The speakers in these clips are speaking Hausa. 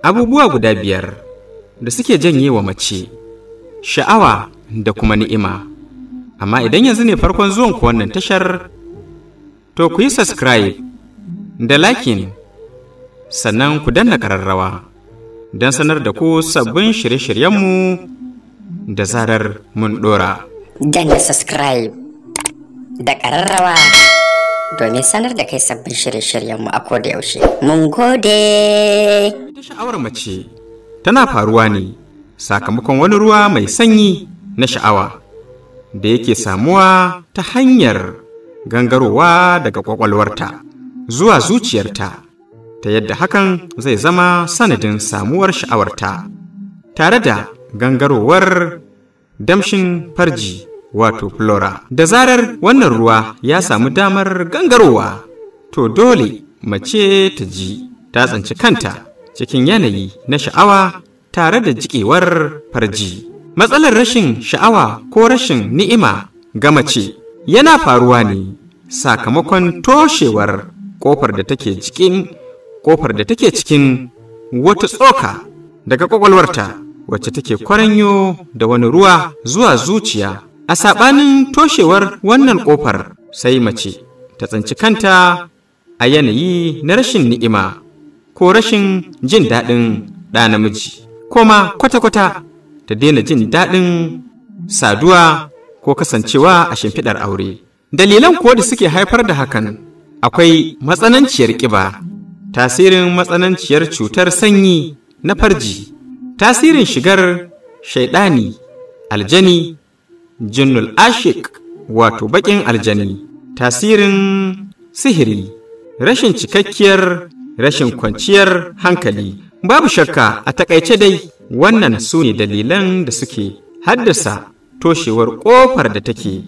Abubuwa guda 5 da suke janye wa mace sha'awa da kuma ni'ima. Amma idan yanzu ne farkon zuwan ku wannan tashar, to ku yi subscribe da liking, sannan ku danna ƙararrawa don sanar da ku sabbin shirye-shiryenmu da zarar mun ɗora. Danna subscribe da ƙararrawa domin sanar da kai sabbin shirye-shiryenmu a koda yaushe. Mun gode! Ita sha'awar mace tana faruwa ne sakamakon wani ruwa mai sanyi na sha'awa da yake samuwa ta hanyar gangarowa daga kwakwalwarta zuwa zuciyarta, ta yadda hakan zai zama sanadin samuwar sha'awarta tare da gangarowar damshin farji wato flora. Da zarar wannan ruwa ya samu damar gangarowa, to dole mace ta ji ta tsinci kanta cikin yanayi na sha'awa tare da jikewar farji. Matsalar rashin sha'awa ko rashin ni'ima ga mace yana faruwa ne sakamakon toshewar kofar da take cikin wata tsoka daga kwakwalwarta wacce take kwaranyo da wani ruwa zuwa zuciya. A saɓanin toshewar wannan ƙofar, sai mace ta tsinci kanta a yanayi na rashin ni'ima ko rashin jin daɗin ɗa namiji, ko ma kwata-kwata ta daina jin daɗin saduwa ko kasancewa a shimfiɗar aure. Dalilan kuwa da suke haifar da hakan akwai matsananciyar ƙiba, tasirin matsananciyar cutar sanyi na farji, tasirin shigar shaiɗani, aljani, jinnul ashik wato baƙin aljani, tasirin sihiri, rashin cikakkiyar rashin kwanciyar hankali. Babu shakka a takaice dai wannan su ne dalilan da suke haddasa toshewar ƙofar da take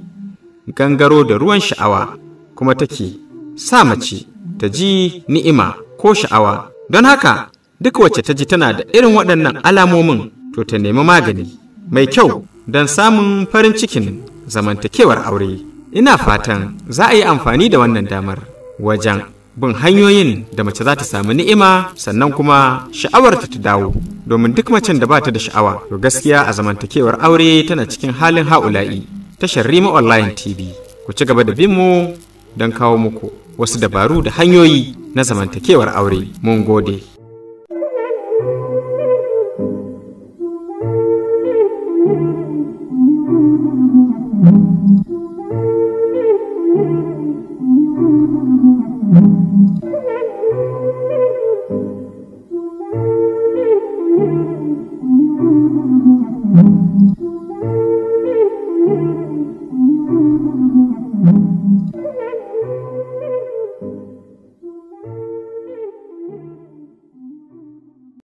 gangaro da ruwan sha'awa kuma take sa mace ta ji ni'ima ko sha'awa. Don haka duk wacce ta ji tana da irin waɗannan alamomin, to ta nemi magani mai kyau don samun farin cikin zamantakewar aure. Ina fatan za a yi amfani da wannan damar wajen bin hanyoyin da mace za ta samu ni'ima sannan kuma sha'awarta ta dawo, domin duk macen da ba ta da sha'awa to gaskiya a zamantakewar aure tana cikin halin ha'ula'i. Tashar Rima Online TV, ku ci gaba da bin mu don kawo muku wasu dabaru da hanyoyi na zamantakewar aure. Mun gode.